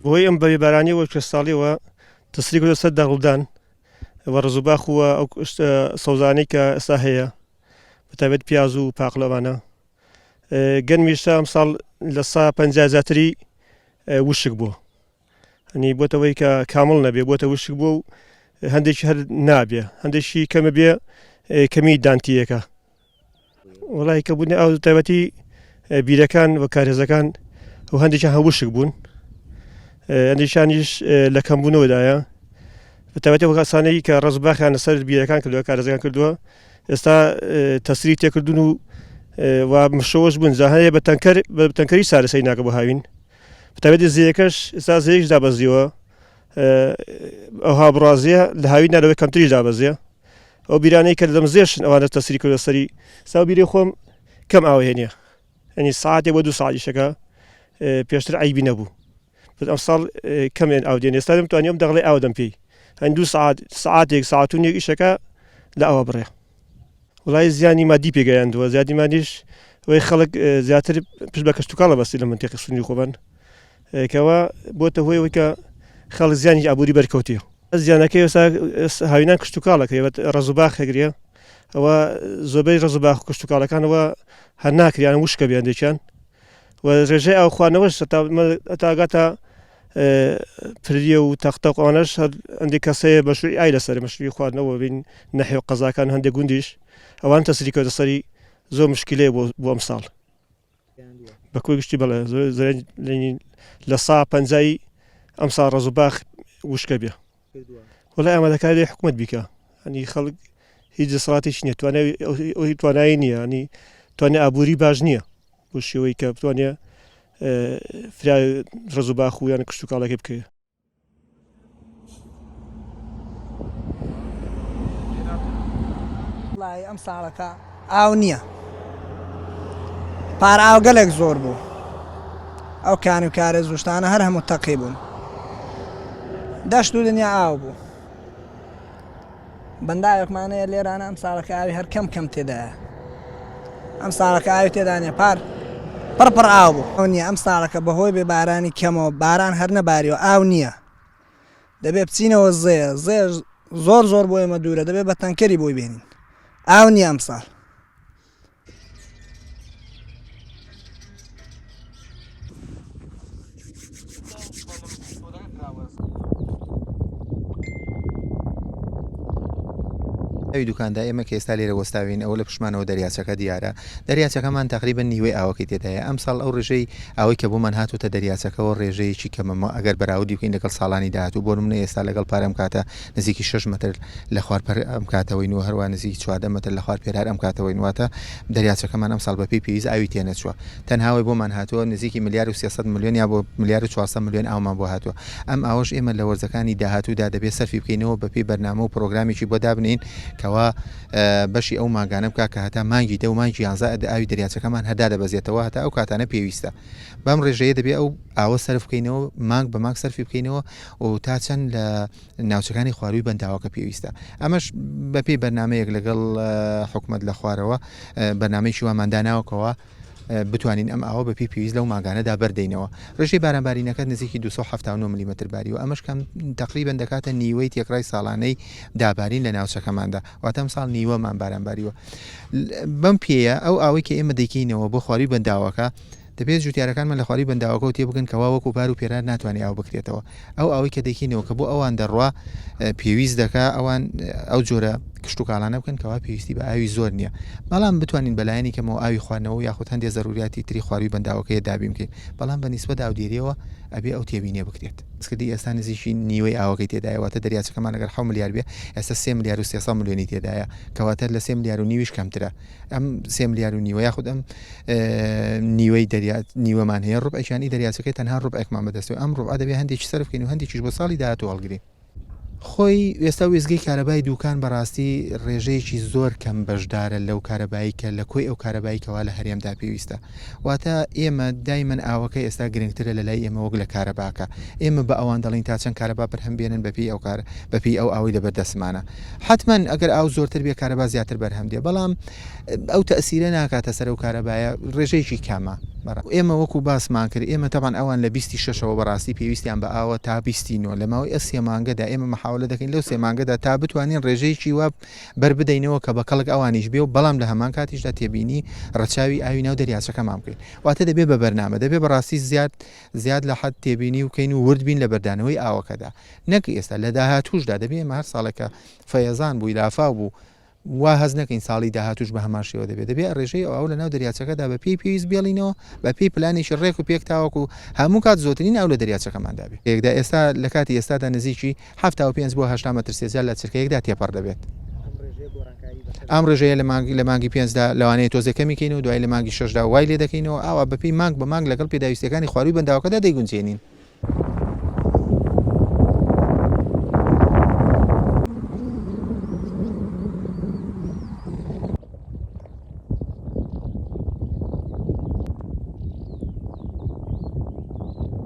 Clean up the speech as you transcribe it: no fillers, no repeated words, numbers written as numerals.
بەهۆی ئەم بەبێبارانیەوە وشکەساڵیەوە تەسری کردوە سەر دەغڵدان و ڕەزوباخ و ئەو سەوزانەی کە ئێستا هەیە بەتایبەت پیاز و پاقلە ئەمانە گەنمیش تا ئەمساڵ 50% زیاتری وشک بووە هەنی بۆتەوەی کە کامڵ نەبێ بۆتە وشک بووە و هەندێکی هەر نابێ هەندێکی کەمە بێ کەمی دانتیەکە وڵی کە بوونی ئاو تایبەتی بیرەکان و کارێزەکان و هەندێکیان هەوشک بوون هەندێکیانیش لە کەمبوونەوەدایە بەتایبەتی ئەو کەسانەی کە ڕەزباخیان لەسەر بیرەکان کردووە کارێزەکان کردووە ئێستا تەسری تێکردون و و مشەوەش بوون جا هەیە بە تەنکەر بە تەنکەری چارەسەری ناکە بۆ هاوین بەتایبەتی زێیەکەش ئێستا زێیش دابەزیوە ئەوها بڕازیە لە هاوین نالەوەی کەمتریش دابەزیە ئەو بیرانەی کە لەم زێشن ئەوانە تەسری کردە سەری سا بیری خۆم کەم ئاوهێنە ئەنی ساعتێ بۆ دو ساعتیشەکە پێشتر عیبی نەبوو بەس ئەمساڵ کەمێن ئاو دێن ئێستا دەمتوانی ئەم دەغڵی ئاو دەم پێی هەن دوو سعات سعاتێک ساعت و نیوێک ئیشەکە لە ئاوە بڕێ وڵی زیانی مادی پێگەیاندووە زیادی مادیش ئەوەی خەڵک زیاتر پشت بە کەشتوکاڵە بەستی لە منتیقی سنووری خۆبان کەوا بۆتە هۆی ئەوەی کە خەڵک زیانی ئابووری بەرکەوتیە زیانەکەی ئێستا هاوینان کشتوکاڵەکەی ڕەزوباخ هەگرێ ئەوە زۆربەی ڕەزوباخ و کشتوکاڵەکانەوە هەر ناکریان وشکە بێندێکیان و ڕێژەی ئاو خواردنەوەش هەتا ئەگاتە پریە و تەختە و ئەوانەش هەر هەندێک کەس هەیە مەشروعی ئای لەسەر مەشروعی خواردنەوە بین نەحێ و قەزاکان هەندێک گوندیش ئەوان تەسری کەوتە سەری زۆر مشکلەیە بۆ بۆ ئەمساڵ بە کۆی گشتی بەڵێ زۆر لە سا پەنجای ئەمساڵ ڕەز و باخ وشکە بێ وەڵای ئامادەکاری لێ حکومەت بیکە هەنی خەڵک هیچ دەسەڵاتێکی نییە توانای ئەوی توانایی نییە ینی توانای ئابووری باش نییە بۆ شێوەی کە بتوانێ فرا ڕز و باخ و یان کشتتوکاڵەکەی بکەوێت. وەڵایی ئەم ساڵەکە ئاو نییە پار ئاو گەلێک زۆر بوو ئەو کانی و کارێز و شتانە هەر هەموو تەقی بوون دەشت و دنیا ئاو بوو بەنداوێکمان هەیە لێرانە ئەم ساڵەکە ئاوی هەر کەم کەم تێدایە ئەم ساڵەکە ئاوی تێدا نیە پار پڕ پڕ ئاو بوو ئەو نییە ئەم ساڵەکە بەهۆی بێ بارانی کەمەوە باران هەر نەباریەوە ئاو نییە دەبێ بچینەوە زێ زێ زۆر زۆر بۆ ئێمە دوورە دەبێ بە تەنکەری بۆی بێنین ئاو نییە ئەمساڵ. ئەوی دوکاندا ئێمە کە ئێستا لێرە وەستاوین ئەوە لە پشتمانەوە دەریاچەکە دیارە دەریاچەکەمان تقریبا نیوەی ئاوەکەی تێدایە ئەمساڵ ئەو ڕێژەی ئەوەی کە بۆمان هاتووتە دەریاچەکەوە ڕێژەیەکی کەمە ئەگەر بەراوردی بکەین لەگەڵ ساڵانی داهاتوو بۆ نمونە ئێستا لەگەڵ پار ئەم کاتە نزیکی 6 مەتر لە خوار پەر ئەم کاتەوەین و هەروە نزیکی 14 مەتر لە خوار پێرار ئەم کاتەوەین واتە دەریاچەکەمان ئەمساڵ بەپێی پێویست ئاوی تێنەچووە تەنها ئەوەی بۆمان هاتووە نزیکی ملیار و 300 ملیۆن یا بۆ ملیار و 400 ملیۆن ئاومان بۆ هاتووە ئەم ئاوەش ئێمە لە وەرزەکانی داهاتوودا دەبێت سەرفی بکەینەوە بەپێی بەرنامە و پرۆگرامێکی بۆ دابنێین کەوا بەشی ئەو مانگانە بکا کە هەتا مانگی دە و مانگی یانزە ئاوی دەریاچەکەمان هەر دادەبەزێتەوە هەتا ئەو کاتانە پێویستە بەم ڕێژەیە دەبێ ئەو ئاوە سەرف بکەینەوە مانگ بە مانگ سەرفی بکەینەوە و تا چەند لە ناوچەکانی خوارووی بەنداوەکە پێویستە ئەمەش بەپێی بەرنمەیەک لەگەڵ حکومەت لە خوارەوە بەرنمەیەکی وامان داناوەکەوە بتوانین ئەم ئاوە بەپێی پێویست لەو مانگانەدا بەردەینەوە. ڕێژەی بارانبارینەکە نزیکی 279 ملیمەتر باریوە، ئەمەش کەم تەقریبەن دەکاتە نیوەی تێکڕای ساڵانەی دابارین لە ناوچەکەماندا، واتە ئەمساڵ نیوەمان باران باریوە. بەم پێیە ئەو ئاوەی کە ئێمە دەیکەینەوە بۆ خوارووی بەنداوەکە، دەبێت جوتیارەکانمان لە خوارووی بەنداوەکەوە تێبگەن کەوا وەکو پار و پێرار ناتوانێت ئاو بکرێتەوە. ئەو ئاوەی کە دەیکەینەوە کە بۆ ئەوان دەڕوا پێویست دەکا ئەوان ئەو جۆرە کشتوکاڵانە بکەن کەوا پێویستی بە ئاوی زۆر نییە بەڵام بتوانین بەلایەنی کەمەوە ئاوی خواردنەوە یاخود هەندێ زەروریاتی تری خواروی بەنداوەکەیە دابین بکەین بەڵام بە نیسبەت ئاودێریەوە ئەبێ ئەو تێبینیە بکرێت. کردی ئێستا نزیکی نیوەی ئاوەکەی تێدایە واتە دەریاچەکەمان ئەگەر حەو ملیار بێ ئێستا سێ ملیار و 300 ملیۆنی تێدایە کەواتە لە سێ ملیار و نیویش کەمترە ئەم سێ ملیار و نیوە یاخود ئەم نیوەی دەریا نیوەمان هەیە ڕوبعێکیان ئی دەریاچەکەی تەنها ڕوبعێکمان بەدەستەوە ئەم ڕوبعە دەبێ هەندێکی سەرف بکەین و هەندێکیش بۆ ساڵی داهاتوو هەڵگرین. خۆی ئێستا وێستگەی کارەبای دوکان بەڕاستی ڕێژەیەکی زۆر کەم بەشدارە لەو کارەبایی کە لە کۆی ئەو کارەبایی کەوا لە هەرێمدا پێویستە. واتە ئێمە دایمەن ئاوەکە ئێستا گرنگترە لە لای ئێمە وەک لە کارەباکە. ئێمە بە ئەوان دەڵێین تا چەند کارەبا بەرهەم بێنن بە پێی ئەو کار بە پێی ئەو ئاوەی لەبەر دەستمانە. حەتمەن ئەگەر ئاو زۆرتر بێ کارەبا زیاتر بەرهەم دێ بەڵام ئەو تەئسیرە ناکاتە سەر ئەو کارەبایە ڕێژەیەکی کەمە. ئێمە وەکو باسمان کرد ئێمە تەبعەن ئەوان لە بیستی شەشەوە بەڕاستی پێویستیان بە ئاوە تا بیستی نۆ لە ماوەی ئە سێ مانگەدا ئێمە مەحاولە دەکەین لەو سێ مانگەدا تا بتوانین ڕێژەیەکی وا بەربدەینەوە کە بە کەڵک ئەوانیش بێ و بەڵام لە هەمان کاتیشدا تێبینی ڕەچاوی ئاوی ناو دەریاچەکەمان بکەین واتە دەبێ بە بەرنامە دەبێ بەڕاستی زیاد زیاد لە حەد تێبینی بکەین و ورد بین لە بەردانەوەی ئاوەکەدا نەک ئێستا لە داهاتووشدا دەبێ ئێمە هەر ساڵێک کە فەیەزان بووی لافاو بوو وا هەست نەکەین ساڵی داهاتووش بە هەمان شێوە دەبێت، دەبێت ڕێژەی ئەو ئاوە لەناو دەریاچەکەدا بە پێی پێویست بێڵینەوە، بە پێی پلانێکی ڕێک و پێک تاوەکو هەموو کات زۆترین ئاو لە دەریاچەکەماندا بێت. یەکدا ئێستا لە کاتی ئێستادا نزیکی 75 بۆ 80 مەتر سێجا لە چرکەیەکدا تێپەڕ دەبێت. ئەم ڕێژەیە لە مانگ لە مانگی پێنجدا لەوانەیە تۆزێک کەمی کەینەوە، دوای لە مانگی شەشدا وای لێ دەکەینەوە، ئاوا بە پێی مانگ بە مانگ لەگەڵ پێداویستییەکانی خوارووی بەنداوەکەدا دەیگونجێنین.